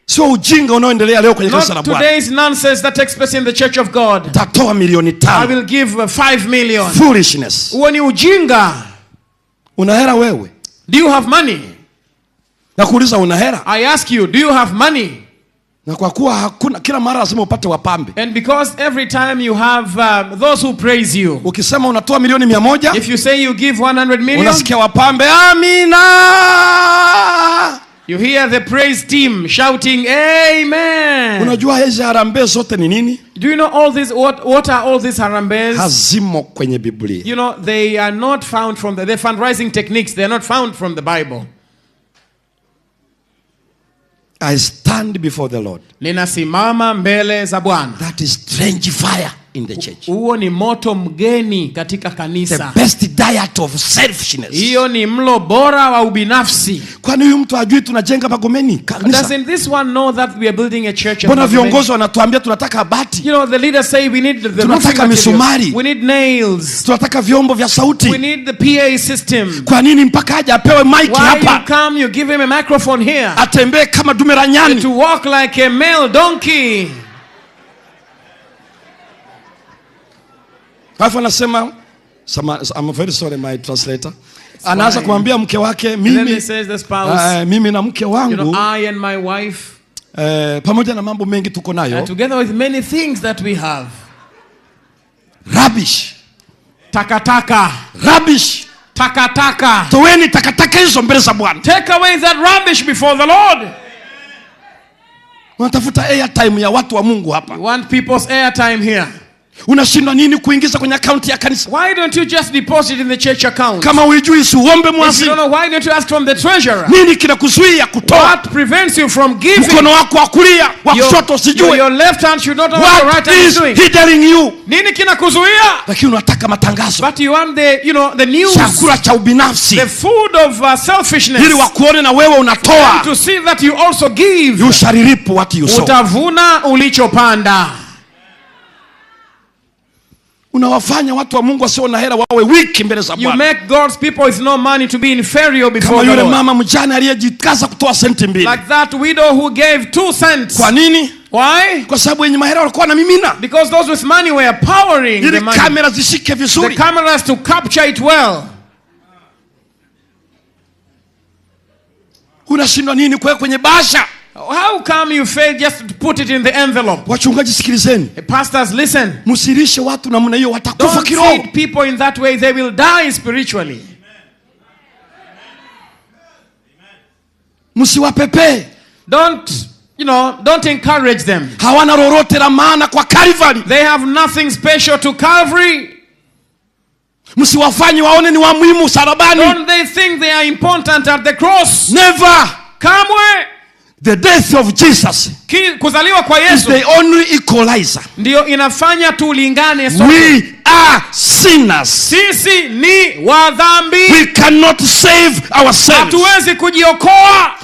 Sio ujinga unaoendelea leo kwenye kanisa la Not Bwana. today's nonsense that takes place in the church of God. Tatoa milioni I 5. will give 5 million. Foolishness. Huo ni ujinga. Una hela wewe? Do you have money? Nakuuliza, una hela? I ask you, do you have money? Na kwa kuwa hakuna, kila mara lazima upate wapambe. And because every time you have those who praise you, Ukisema unatoa milioni 100, if you say you give 100 million, unasikia wapambe, amina. You hear the praise team shouting, "Amen." Unajua hizi harambee zote ni nini? Do you know all these? What are all these harambees? Hazimo kwenye Biblia. They are not found from the fundraising techniques. They are not found from the Bible. I stand before the Lord. Ninasimama mbele za Bwana. That is strange fire in the church. Huo ni moto mgeni katika The kanisa. best diet of selfishness. Hiyo ni mlo bora wa ubinafsi. Kwani huyu mtu hajui tunajenga Magomeni kanisa? Doesn't this one know that we are building a church at Mbona Magomeni? viongozi wanatuambia tunataka bati, The leaders say we need the roofing Tunataka materials. misumari. We need nails. Tunataka vyombo vya sauti. We need the PA system. Kwa nini mpaka aje apewe mic Why you hapa, come, you give him a microphone here atembee kama dume la nyani? To walk like a male donkey. Alafu anasema, I'm very sorry, my translator. Anaanza Fine. kumwambia mke wake, And then mimi, he says the spouse, mimi na mke wangu, I and my wife, pamoja na mambo mengi tuko nayo, together with many things that we have. Rubbish. Takataka. Rubbish. Takataka. Toweni takataka hizo mbele za Bwana. Take away that rubbish before the Lord. Unatafuta airtime ya watu wa Mungu hapa. You want people's airtime here. Unashindwa nini kuingiza kwenye akaunti ya kanisa? Why don't you just deposit in the church account? Kama huijui, si uombe If you mhasibu. don't know, why don't you ask from the treasurer? Nini kinakuzuia kutoa? What prevents you from giving? Mkono wako wa kulia, wa kushoto usijue. Your left hand should not know what your What right hand is is doing. hindering you? Nini kinakuzuia? Lakini unataka matangazo. But you want the news, Chakula cha ubinafsi. The food of selfishness. Ili wakuone na wewe unatoa. To see that you also give. You shall reap what you sow. Utavuna ulichopanda. Unawafanya watu wa Mungu wasio na hela wawe weak mbele za You Bwana. make God's people with no money to be inferior before Kama the yule Lord. mama mjane aliyejikaza kutoa senti 2. Like that widow who gave 2 cents. Kwa nini? Why? Kwa sababu wenye mahela walikuwa wanamimina Because those with money were powering the ili money. kamera zishike The vizuri. cameras to capture it well. Unashindwa nini kuweka kwenye bahasha? How come you fail just to put it in the envelope? Wachungaji, sikilizeni, Pastors, listen. msilishe watu namna hiyo, watakufa Don't kiroho. feed people in that way, they will die spiritually. Msiwapepee, Don't encourage them. Hawana lolote la maana kwa Calvary. They have nothing special to Calvary. Msiwafanye waone ni wa muhimu msalabani. Don't they think they are important at the cross? Never. Kamwe. The death of Jesus Kuzaliwa kwa is Yesu the only equalizer. Ndiyo inafanya tulingane sote. We are sinners. Sisi ni wadhambi. We cannot save ourselves. Hatuwezi kujiokoa.